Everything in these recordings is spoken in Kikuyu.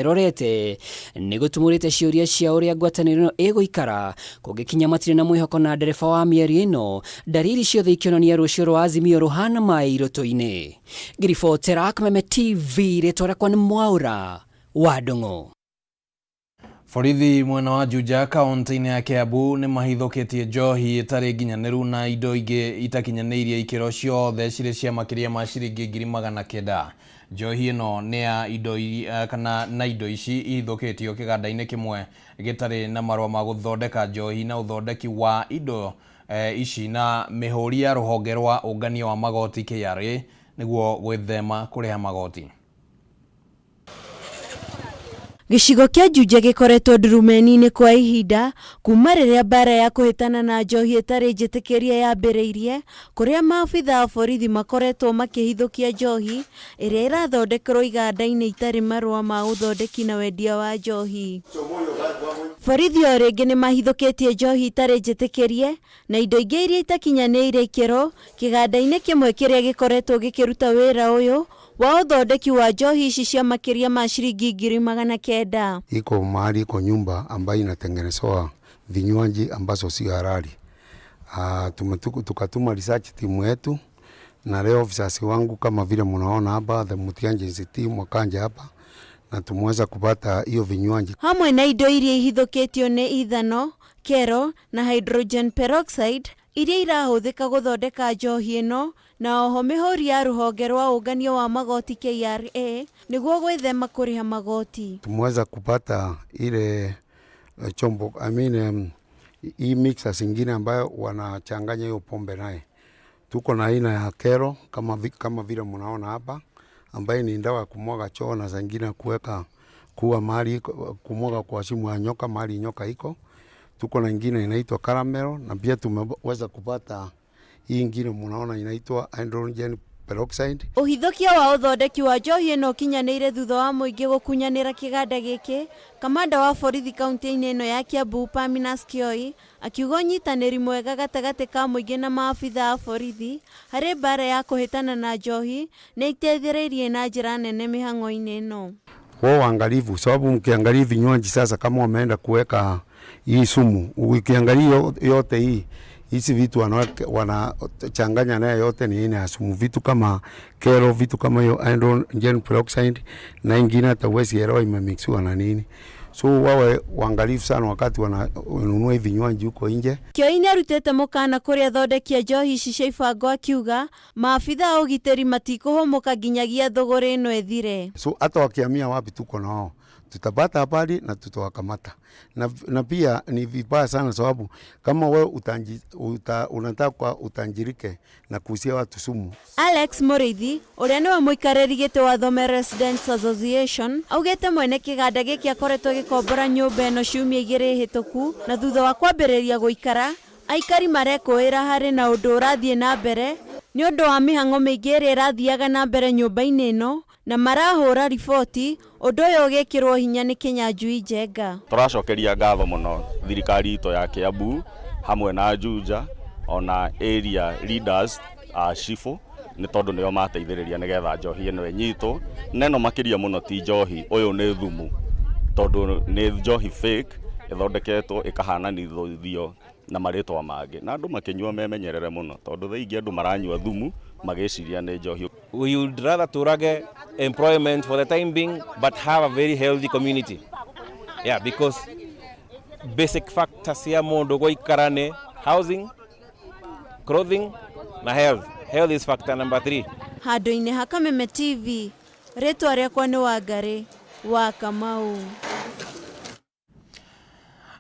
Erorete nĩ gũtumũrĩte ciũria cia ũrĩa ngwatanĩro ĩno ĩgũikara kũngĩkinya matirĩ na mwĩhoko na ndereba wa mĩario ĩno, ndariri ciothe ikĩonania rũciũ rwa Azimio rũhana maĩ irũtũ-inĩ. Ngĩribotera Kameme TV, rĩtwa rĩakwa nĩ Mwaũra wa Ndung'u. Borithi mwena wa Juja kaunti-inĩ ya Kiambu nĩ mahithũkĩtie njohi ĩtarĩ nginyanĩru na indo ingĩ itakinyanĩirie ikĩro ciothe cirĩ cia makĩria ma ciringi 900,000. Njohi ĩno nĩ ya indo kana na indo ici ihithũkĩtio kĩganda-inĩ kĩmwe gĩtarĩ na marũa ma gũthondeka njohi na ũthondeki wa indo ici na mĩhũri ya rũhonge rwa ũngania wa magoti KRA nĩguo gwĩthema kũrĩha magoti. Gĩcigo kĩa Juja gĩkoretwo ndurumeni-inĩ kwa ihinda kuma rĩrĩa mbara ya kũhĩtana na njohi ĩtarĩ njĩtĩkĩrie yambĩrĩirie, kũrĩa maabitha a borithi makoretwo makĩhithũkia njohi ĩrĩa ĩrathondekerwo iganda-inĩ itarĩ marũa ma ũthondeki na wendia wa njohi. Borithi o rĩngĩ nĩ mahithũkĩtie njohi itarĩ njĩtĩkĩrie na indo ingĩ iria itakinyanĩire ikĩro kĩganda-inĩ kĩmwe kĩrĩa gĩkoretwo gĩkĩruta wĩra ũyũ wa ũthondeki wa njohi ici cia makĩria ma ciringi 900,000. Iko mahali iko nyumba ambayo inatengenezewa vinywaji ambazo sio halali. Tukatuma research team yetu na leo officers wangu kama vile mnaona hapa, the Mutianjensi team wakanja hapa na tumeweza kupata hiyo vinywaji. Hamwe na indo iria ihithũkĩtio nĩ ithano, kero na hydrogen peroxide iria irahũthĩka gũthondeka njohi ĩno, na oho mĩhũri ya rũhonge rwa ũngania wa magoti KRA nĩguo gwĩthema kũrĩha magoti. Tumeweza kupata ile chombo, I mean, hii mixer zingine ambayo wanachanganya hiyo pombe naye. Tuko na aina ya kero kama vile mnaona hapa, ambayo ni dawa ya kumwaga choo na zingine kuweka kuwa mahali kumwaga kwa shimo ya nyoka mahali nyoka iko. Tuko na ingine inaitwa caramel, na pia tumeweza kupata hii ingine mnaona inaitwa hydrogen peroxide. Ũhithũkia wa ũthondeki wa njohi ĩno ũkinyanĩire thutha wa mũingĩ gũkunyanĩra kĩganda gĩkĩ. Kamanda wa borithi kaunti-inĩ ĩno ya Kiambu Parmenas Kioi akiuga ũnyitanĩri mwega gatagatĩ ka mũingĩ na maabitha a borithi harĩ mbara ya kũhĩtana na njohi nĩ iteithĩrĩirie na njĩra nene mĩhang'o-inĩ ĩno. Wao waangalifu, sababu mkiangalia vinywaji sasa, kama wameenda kuweka hii sumu, ukiangalia yote hii hizi vitu wanachanganya nayo yote ni aina ya sumu, vitu kama kero, vitu kama hiyo hydrogen peroxide na ingine hata huwezi elewa imemixiwa na nini. So wawe waangalifu sana wakati wananunua hivi vinywaji huko nje. Kioi nĩarutĩte mũkana kũrĩ athondeki a njohi ici cia ibango akiuga maabitha a ũgitĩri matikũhũmũka nginyagia thũgũrĩ ĩno ĩthire. So hata wakihamia wapi, tuko nao, tutapata habari na tutawakamata. Na pia ni vibaya sana, sababu kama wewe unataka utajirike na kuuzia watu sumu. Alex Muriithi ũrĩa nĩwe mũikarĩri gĩtĩ wa Thome Residents Association augĩte mwene kĩganda gĩkĩ akoretwo agĩkombora nyũmba ĩno ciumia 2 hĩtũku, na thutha wa kwambĩrĩria gũikara aikari marekũĩra harĩ na ũndũ ũrathiĩ na mbere nĩ ũndũ wa mĩhang'o mĩingĩ ĩrĩa ĩrathiaga na mbere nyũmba-inĩ ĩno, na marahũra riboti ũndũ ũyũ ũgĩkĩrwo hinya nĩ Kĩnyanjui Njenga. Tũracokeria ngatho mũno thirikari itũ ya Kiambu hamwe na Juja ona area leaders a cibũ, nĩ tondũ nĩo mateithĩrĩria nĩgetha njohi ĩno ĩnyitwo. Na ĩno makĩria mũno ti njohi, ũyũ nĩ thumu, tondũ nĩ njohi fake ĩthondeketwo ĩkahananithio na marĩtwa mangĩ, na andũ makĩnyua memenyerere mũno, tondũ thaa ingĩ andũ maranyua thumu magĩciria nĩ njohi. We would rather tũrage employment for the time being but have a very healthy community. Yeah, because basic factors ya mũndũ gũikara nĩ housing, clothing na health. Health is factor number 3. Handũ-inĩ ha Kameme TV, rĩtwa rĩakwa nĩ Wangarĩ wa Kamau.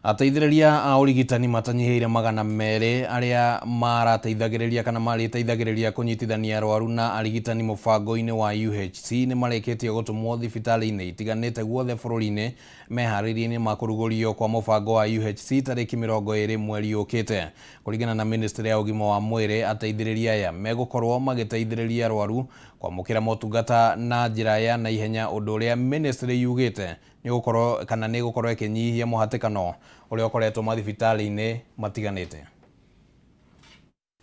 Ateithĩrĩria a ũrigitani matanyihĩire 200 arĩa marateithagĩrĩria kana marĩteithagĩrĩria kũnyitithania arwaru na arigitani mũbango-inĩ wa UHC nĩ marĩkĩtie gũtũmwo thibitarĩ-inĩ itiganĩte guothe bũrũri-inĩ meharĩria-inĩ ma kũrugũrio kwa mũbango wa UHC tarĩki 20 mweri ũkĩte. Kũringana na ministry ya ũgima wa mwĩrĩ, ateithĩrĩria aya megũkorwo magĩteithĩrĩria arwaru kwamũkĩra motungata na njĩra ya naihenya, ũndũ ũrĩa ministry yugĩte nĩ gũkorwo kana nĩ gũkorwo ĩkĩnyihia mũhatĩkano ũrĩa ũkoretwo mathibitarĩ-inĩ matiganĩte.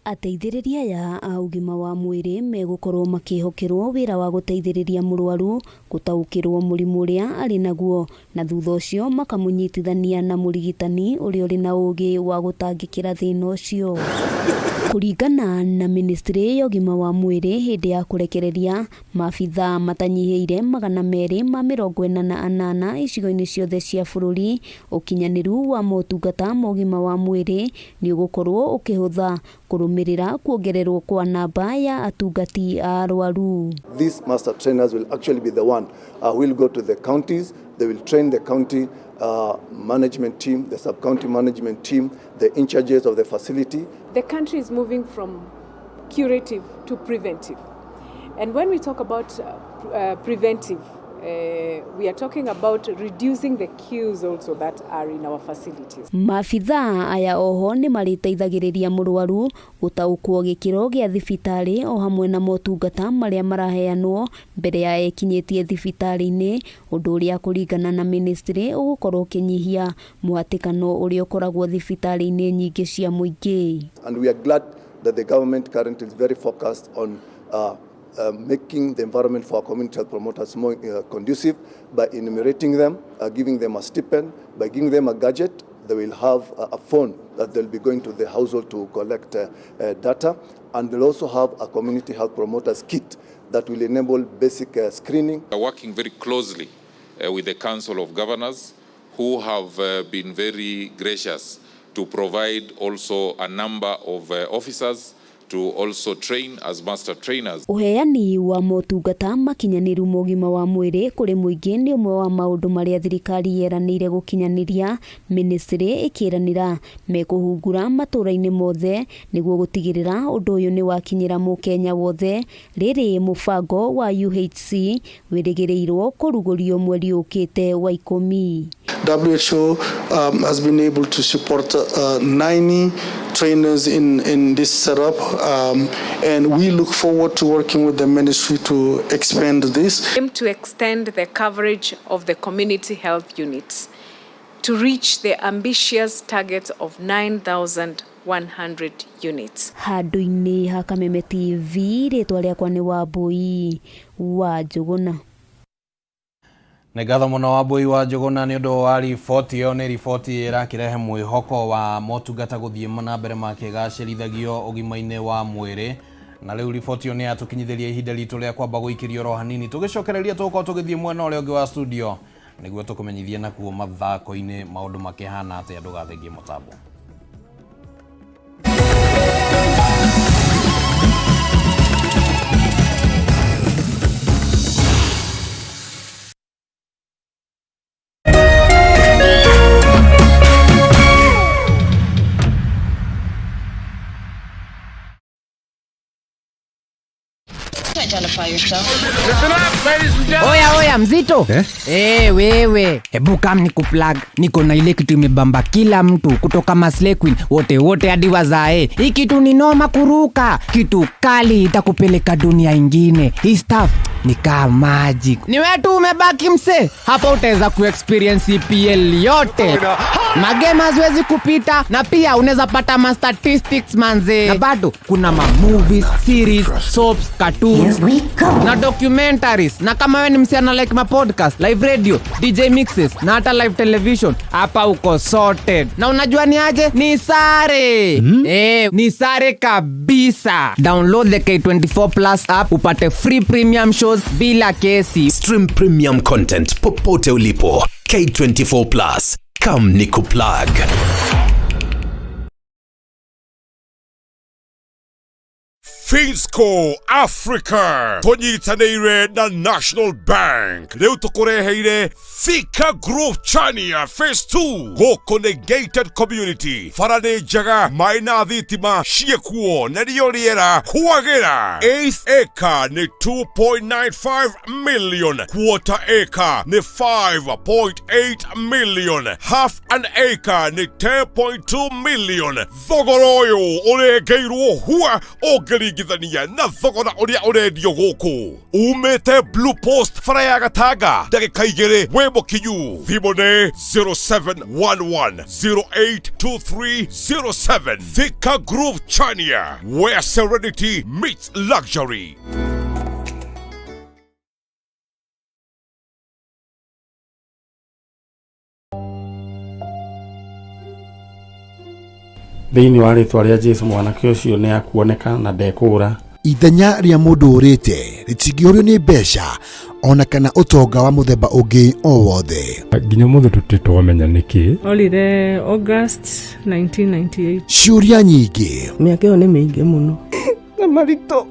Ateithĩrĩria aya a ũgima wa mwĩrĩ megũkorwo makĩhokerwo wĩra wa gũteithĩrĩria mũrwaru gũtaũkĩrwo mũrimũ ũrĩa arĩ naguo na thutha ũcio makamũnyitithania na mũrigitani ũrĩa ũrĩ na ũgĩ wa gũtangĩkĩra thĩna ũcio. Kũringana na ministry ya ũgima wa mwĩrĩ hĩndĩ ya kũrekereria maabithaa matanyihĩire 248 icigo-inĩ ciothe cia bũrũri, ũkinyanĩru wa motungata ma ũgima wa mwĩrĩ nĩ ũgũkorwo ũkĩhũtha kũrũmĩrĩra kuongererwo kwa namba ya atungati a arwaru. These master trainers will actually be the one who will go to the counties. They will train the county management team, the sub-county management team, the in charges of the facility. The country is moving from curative to preventive. And when we talk about preventive, we are talking about reducing the queues also that are in our facilities. Maabithaa aya oho nĩ marĩteithagĩrĩria mũrwaru gũtaũkwo gĩkĩro gĩa thibitarĩ o hamwe na motungata marĩa maraheanwo mbere ya ekinyĩtie thibitarĩ-inĩ, ũndũ ũrĩa kũringana na ministry ũgũkorwo ũkĩnyihia mũhatĩkano ũrĩa ũkoragwo thibitarĩ-inĩ nyingĩ cia mũingĩ. And we are glad that the government currently is very focused on making the environment for our community health promoters more conducive by enumerating them, giving them a stipend, by giving them a gadget. They will have a phone that they'll be going to the household to collect data, and they'll also have a community health promoters kit that will enable basic screening. We are working very closely with the Council of Governors, who have been very gracious to provide also a number of officers to also train as master trainers. Ũheani wa motungata makinyanĩru ma ũgima wa mwĩrĩ kũrĩ mũingĩ nĩ ũmwe wa maũndũ marĩa thirikari yeranĩire gũkinyanĩria, ministry ĩkĩranĩra mekũhungura matũũra-inĩ mothe nĩguo gũtigĩrĩra ũndũ ũyũ nĩ wakinyĩra mũkenya wothe. Rĩrĩ mũbango wa UHC wĩrĩgĩrĩirwo kũrugũrio mweri ũkĩte wa 10. WHO has been able to support 90 trainers in this setup, and we look forward to working with the ministry to expand this. Aim to extend the coverage of the community health units to reach the ambitious target of 9,100 units. Handũ-inĩ ha Kameme TV, rĩtwa rĩakwa nĩ Wambui wa Njũgũna. Nĩ ngatho mũno Wambui wa Njũgũna nĩ ũndũ wa riboti ĩyo. Nĩ riboti ĩrakĩrehe mwĩhoko wa motungata gũthiĩ na mbere makĩgacĩrithagio ũgima-inĩ wa mwĩrĩ. Na rĩu riboti ĩyo nĩ yatũkinyithĩria ihinda ritũ rĩa kwamba gũikĩrio oro hanini, tũgĩcokereria tũgũkorwo tũgĩthiĩ mwena ũrĩa ũngĩ wa studio nĩguo tũkũmenyithie nakuo mathako-inĩ maũndũ makĩhana atĩa. Ndũgathengie mũtambo. Oya oya mzito eh? Wewe hebu kam ni kuplug, niko na ile kitu imebamba kila mtu kutoka Maslay Queen wote wote hadi wazae. Hii kitu ni noma kuruka, kitu kali itakupeleka dunia ingine. Hii stuff ni kama magic. Ni wewe tu umebaki mse, hapa utaweza kuexperience EPL yote. Magame haziwezi kupita, na pia unaweza pata ma statistics manze. Na bado kuna ma movies, series, soaps, cartoons na documentaries. Na kama wewe ni msichana like ma podcast, live radio, DJ mixes na hata live television, hapa uko sorted. Na unajua ni aje? Ni sare. Ni sare kabisa. Download the K24 Plus app upate free premium shows bila kesi. Stream premium content popote ulipo. K24 Plus. Come nikuplug. Finsco Africa tũnyitanĩire na National Bank rĩu tũkũreheire Thika Grove Chania Phase 2. Gũkũ nĩ gated community, bara nĩ njega, maĩ na thitima ciĩkuo na rĩo rĩera kwagĩra. Eighth acre nĩ 2.95 million, quarter acre nĩ 5.8 million, half an acre nĩ 10.2 million. Thogora ũyũ ũrengeirwo hua ũngĩringithania Ũkĩringithania na thogora ũrĩa ũrendio gũkũ. Umĩte Blue Post bara ya Gatanga ndagĩka igĩrĩ wĩ mũkinyu. Thimũ nĩ 0711082307. Thika Groove Chania, where serenity meets luxury. Thĩinĩ wa rĩtwa rĩa Jesu mwanake ũcio nĩ akuoneka na ndekũũra. Ithenya rĩa mũndũ ũrĩte rĩtingĩũrio nĩ mbeca ona kana ũtonga wa mũthemba ũngĩ o wothe. Nginya mũthĩ tũtirĩ twamenya nĩkĩ. Orire August 1998. Ciũria nyingĩ, mĩaka ĩyo nĩ mĩingĩ mũno na maritũ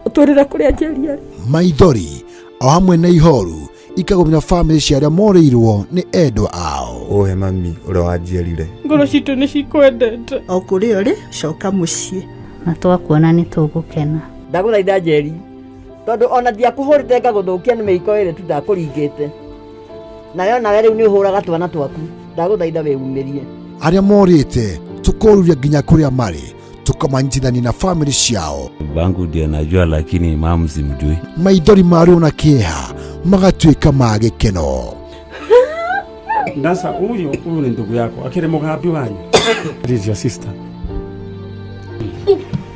ũtwĩrĩre kũrĩa Njeri arĩ. Maithori o hamwe na ihoru ikagũmĩra bamĩrĩ cia arĩa morĩirwo nĩ endwa ao. Ũhe mami ũrĩa wanjiarire. Ngoro citũ nĩ cikwendete. O kũrĩa ũrĩ coka mũciĩ. Na twakuona nĩ tũgũkena. Ndagũthaitha Njeri tondũ ona ndiakũhũrĩte ngagũthũkia nĩ mĩiko ĩrĩ tu ndakũringĩte nayo, nawe rĩu nĩ ũhũraga twana twaku, ndagũthaitha wĩumĩrie. Arĩa morĩte tũkoruria nginya kũrĩa marĩ tũkamanyitithania na bamĩrĩ ciao. Bangu ndio najua, lakini mamu simjui. Maithori ma ruo na kĩeha magatuĩka ma gĩkeno. Sasa huyu huyu ni ndugu yako akiri mugambi wanyu. This is your sister.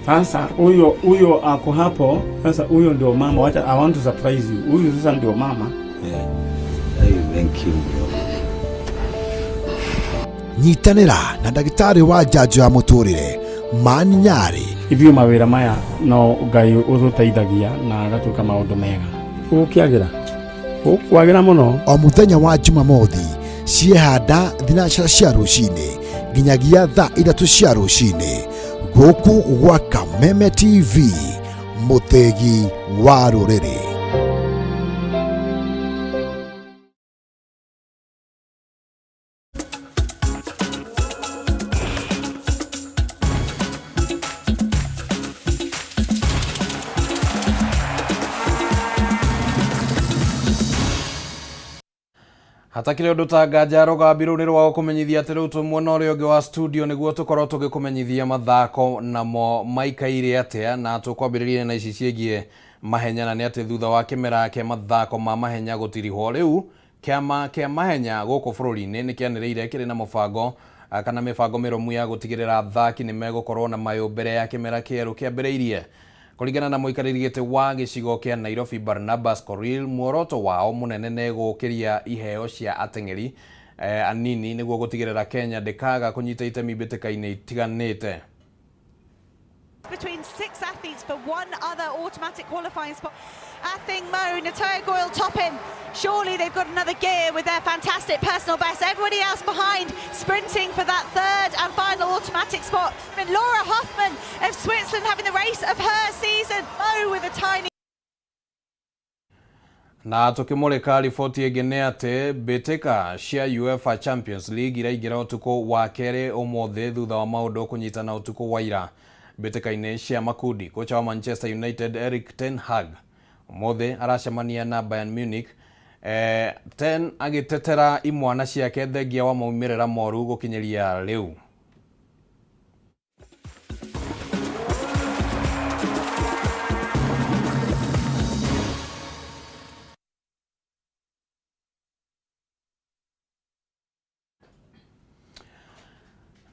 Sasa huyo huyo ako hapo. Sasa huyo ndio mama. Wacha, I want to surprise you. Huyu sasa ndio mama. Yeah. Hey, thank you bro. Nyitanĩra na ndagĩtarĩ wa njanjo ya mũtũrĩre Mani Nyarĩ. Ithuĩ mawĩra maya no Ngai ũtũteithagia na agatuĩka maũndũ mega. Gũkĩagĩra gũkwagĩra mũno. O mũthenya wa Jumamothi ciehanda thinacara cia rũcinĩ nginyagia thaa 3 cia rũcinĩ gũkũ gwa Kameme TV, mũthĩgi wa rũrĩrĩ. Hatakĩrĩ ũndũ ta nganja rũgambi rũu nĩ rwa gũkũmenyithia atĩ rĩu twĩ mwena ũrĩa ũngĩ wa studio nĩguo tũkorwo tũgĩkũmenyithia mathako namo maikaire atĩa, na tũkwambĩrĩria na ici ciĩgiĩ mahenya, na nĩ atĩ thutha wa kĩmera kĩa mathako ma mahenya gũtirihwo, rĩu kĩama kĩa mahenya gũkũ bũrũri-inĩ nĩ kĩanĩrĩire kĩrĩ na mũbango kana mĩbango mĩrũmu ya gũtigĩrĩra athaki nĩ megũkorwo na mayũ mbere ya kĩmera kĩerũ kĩambĩrĩirie. Kũringana na mũikarĩri gĩtĩ wa gĩcigo kĩa Nairobi Barnabas Korir, muoroto wao mũnene nĩ gũkĩria iheo cia ateng'eri anini nĩguo gũtigĩrĩra Kenya ndĩkaga kũnyita itemi mbĩtĩka-inĩ itiganĩte. Between 6 athletes for one other automatic qualifying spot. Athing Mo, Natoya Goyle topping. Surely they've got another gear with their fantastic personal best. Everybody else behind sprinting for that third and final automatic spot. And Laura Hoffman of Switzerland having the race of her season. Mo with a tiny. Na tukimurika riboti ĩngĩ nĩ atĩ mbĩtĩka cia UEFA Champions League iraingĩra ũtukũ wa kerĩ ũmũthĩ thutha wa maũndũ kũnyitana ũtukũ wa ira mbĩtĩka-inĩ cia makundi. Kocha wa Manchester United Erik ten Hag ũmũthĩ aracemania na Bayern Munich. Ten agĩtetera imwana ciake thengia wa maumĩrĩra moru gũkinyĩria rĩu.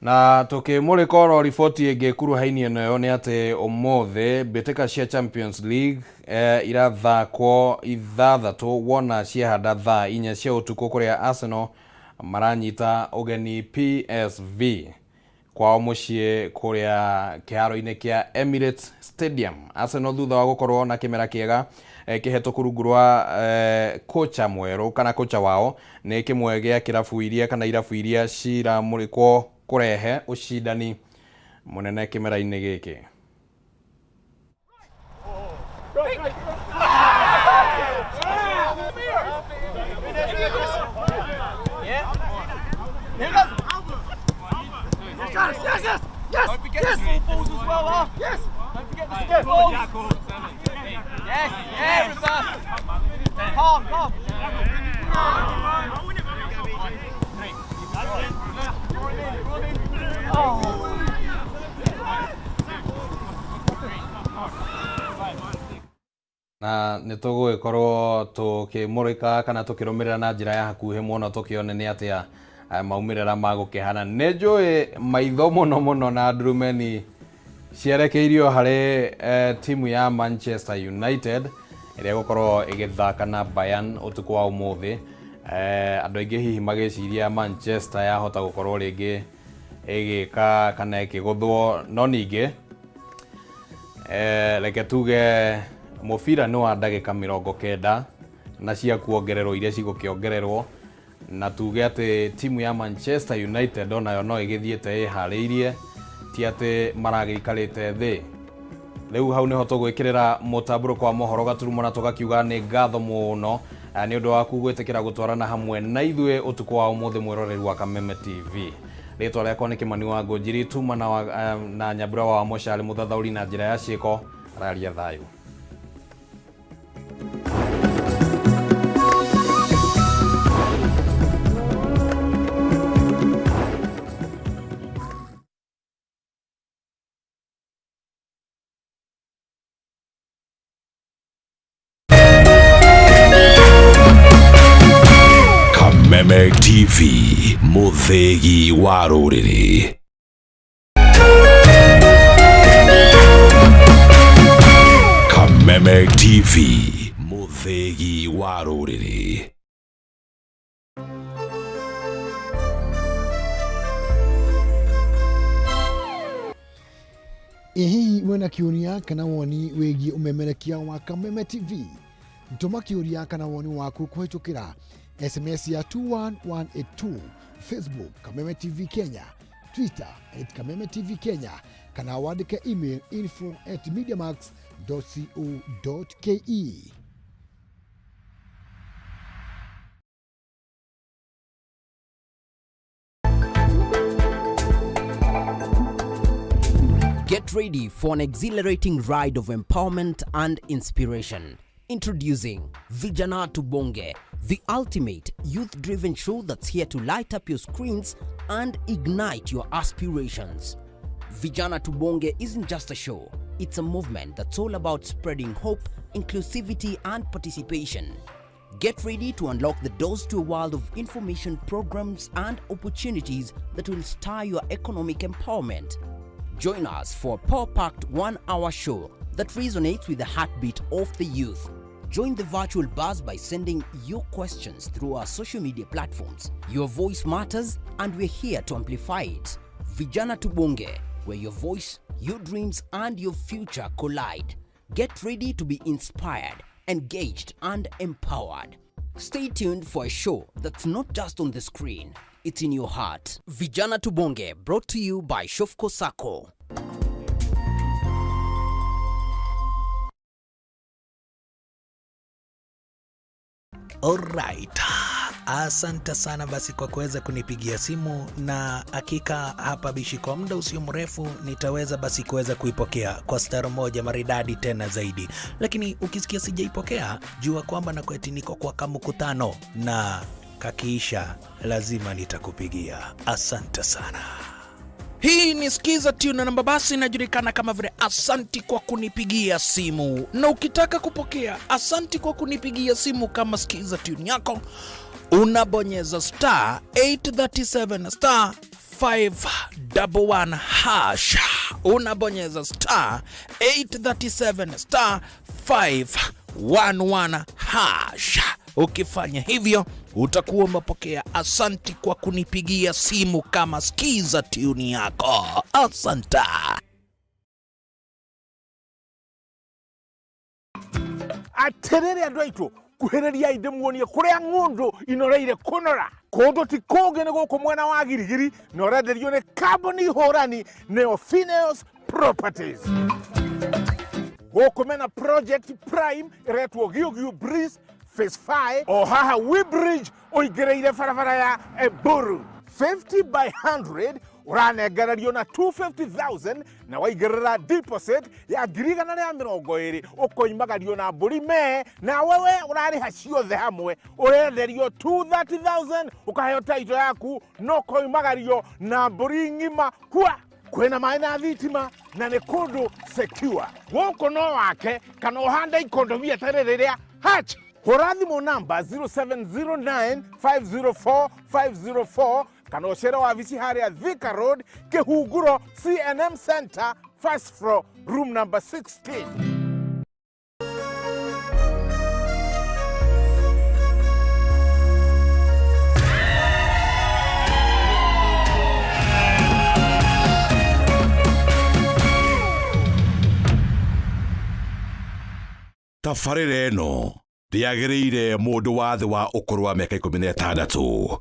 Na tukimurika oro riboti ĩngĩ kuruha-inĩ ĩno ĩyo nĩ atĩ ũmũthĩ mbĩtĩka cia Champions League irathakwo ithathatũ wona ciehanda thaa 4 cia ũtukũ kũrĩa Arsenal maranyita ũgeni PSV kwao mũciĩ kũrĩa kĩharo-inĩ kĩa Emirates Stadium. Arsenal thutha wa gũkorwo na kĩmera kĩega kĩhetũku rungu rwa kocha mwerũ kana kocha wao nĩ kĩmwe gĩa kĩrabu iria kana irabu iria ciramũrĩkwo kũrehe ũcindani mũnene kĩmera-inĩ gĩkĩ. Nĩ tũgũgĩkorwo tũkĩmũrĩka kana tũkĩrũmĩrĩra na njĩra ya hakuhĩ mũno tũkĩone nĩ atĩa maumĩrĩra magũkĩhana. Nĩ njũĩ maitho mũno mũno na ndurumeni cierekeirio harĩ timu ya Manchester United ĩrĩa ĩgũkorwo ĩgĩthaka na Bayern ũtukũ wa ũmũthĩ. Andũ aingĩ hihi magĩciria Manchester yahota gũkorwo rĩngĩ ĩgĩka kana ĩkĩgũthwo, no ningĩ reke tuge mũbira nĩ wa ndagĩka 90 na cia kuongererwo iria cigũkĩongererwo, na tuge atĩ timu ya Manchester United onayo no ĩgĩthiĩte ĩharĩirie, ti atĩ maragĩikarĩte thĩ. Rĩu hau nĩho tũgwĩkĩrĩra mũtambũrũko wa mohoro gaturumo na tũgakiuga nĩ ngatho mũno nĩ ũndũ waku gwĩtĩkĩra gũtwarana hamwe na ithuĩ ũtukũ wa ũmũthĩ, mwĩroreri wa Kameme TV. Rĩtwa rĩakwa nĩ Kĩmani wa Ngũnjiri, tuma na Nyambura wa Mũcari, mũthathaũri na njĩra ya ciĩko, araria thayũ. Kameme TV, mũthĩgi wa rũrĩrĩ. Kameme TV, mũthĩgi wa rũrĩrĩ. Ĩ hihi wĩna kĩũria kana woni wĩgiĩ ũmemerekia wa Kameme TV? Tũma kĩũria kana woni waku kũhĩtũkĩra SMS ya 21182, Facebook Kameme TV Kenya, Twitter at Kameme TV Kenya, kana wandĩke email info@mediamax.co.ke. Get ready for an exhilarating ride of empowerment and inspiration. Introducing Vijana Tubonge, the ultimate youth-driven show that's here to light up your screens and ignite your aspirations. Vijana Tubonge isn't just a show, it's a movement that's all about spreading hope, inclusivity, and participation. Get ready to unlock the doors to a world of information, programs, and opportunities that will stir your economic empowerment. Join us for a power-packed 1-hour show that resonates with the heartbeat of the youth. Join the virtual buzz by sending your questions through our social media platforms. Your voice matters, and we're here to amplify it. Vijana Tubonge, where your voice, your dreams, and your future collide. Get ready to be inspired, engaged, and empowered. Stay tuned for a show that's not just on the screen, it's in your heart. Vijana Tubonge, brought to you by Shofco Sacco. Alright. Asante sana basi kwa kuweza kunipigia simu, na hakika hapa bishi kwa muda usio mrefu nitaweza basi kuweza kuipokea kwa stara moja maridadi tena zaidi, lakini ukisikia sijaipokea jua kwamba na kweti niko kwa kamkutano na kakiisha lazima nitakupigia. Asante sana. Hii ni Skiza Tune namba basi inajulikana kama vile asanti kwa kunipigia simu. Na ukitaka kupokea asanti kwa kunipigia simu kama Skiza Tune yako, unabonyeza star 837 star 511 hash. Unabonyeza star 837 star 511 hash. Ukifanya hivyo utakuwa umepokea asanti kwa kunipigia simu kama Skiza Tune yako. Asanta. Atiriri andu aitu, kuhĩrĩriai ndĩmuonie kũrĩa ng'ũndũ inoreire kũnora. Kũndũ ti kũngĩ nĩ gũkũ mwena wa Girigiri, na ũrenderio nĩ kambuni hũrani nĩyo Phineas Properties. Gũkũ mena Project Prime ĩretwo Giũgiũ Breeze Phase 5 o haha Weybridge ũingĩrĩire barabara ya Eburu. 50 by 100 ũranengererio na 250,000 na waigĩrĩra deposit ya 120,000 ũkoimagario na mbũri me na wewe ũrarĩha ciothe hamwe ũrenderio 230,000 ũkaheo title yaku no koimagario na mbũri ng'ima kwa kwĩna maĩ na thitima Na nĩ kũndũ secure gũkũ no wake kana ũhande ikondobia tarĩ rĩrĩa hach. Hũra thimũ namba 0709504504 kana ũcere wabici harĩa Thika Road, Kĩhunguro, CNM Center, first floor, room number 16. Tabarĩra ĩno ndĩagĩrĩire mũndũ wa thĩ wa ũkũrũ wa mĩaka 16.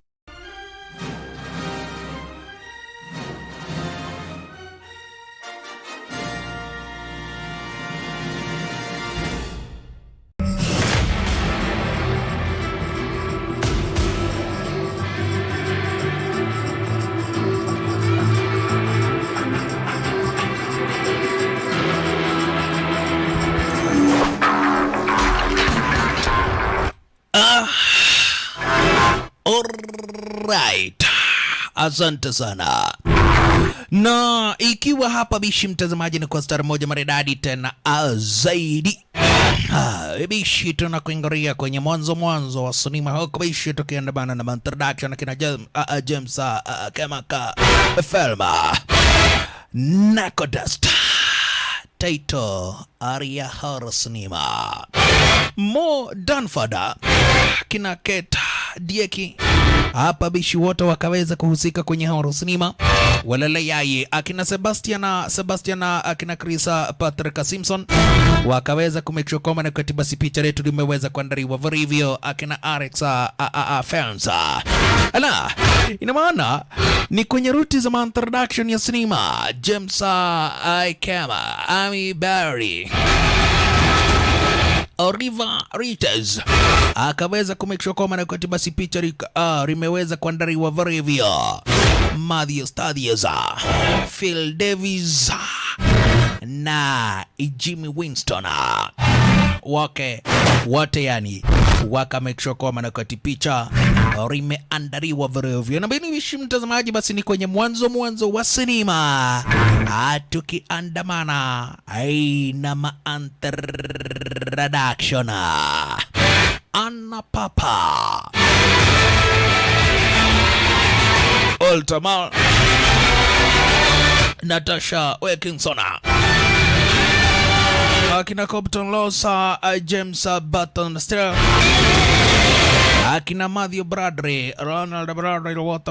Ah, alright. Asante sana. Na ikiwa hapa bishi mtazamaji ni kwa star moja maridadi tena zaidi. Bishi tunakuingiria kwenye mwanzo mwanzo wa sinema huko bishi tukiandamana na introduction kina James, James Kemaka Felma Nakodust Title Aria Horror Cinema Mo Danford kina Kate Dieki hapa bishi wote wakaweza kuhusika kwenye horror cinema. Walala yaye akina Sebastian akina Chris Patrick Simpson wakaweza kumake sure kwamba na kati basi picha letu limeweza kuandaliwa vilivyo, akina Alex Films. Ala, ina maana ni kwenye ruti za introduction ya cinema James Ikema, Amy Barry, Oliver Riches akaweza kumake sure kwamba na kati basi picha limeweza kuandaliwa vilivyo. Matthew Stadius, Phil Davis na Jimmy Winston wake wote yani waka make sure kwamba na kati picha limeandaliwa vilivyo. Na bini wishi mtazamaji, basi ni kwenye mwanzo mwanzo wa sinema tukiandamana na ma-introduction Anna Papa Ultima Natasha Wilkinson akina Compton Losa, James Button Still, akina Matthew Bradley, Ronald Bradley, Walter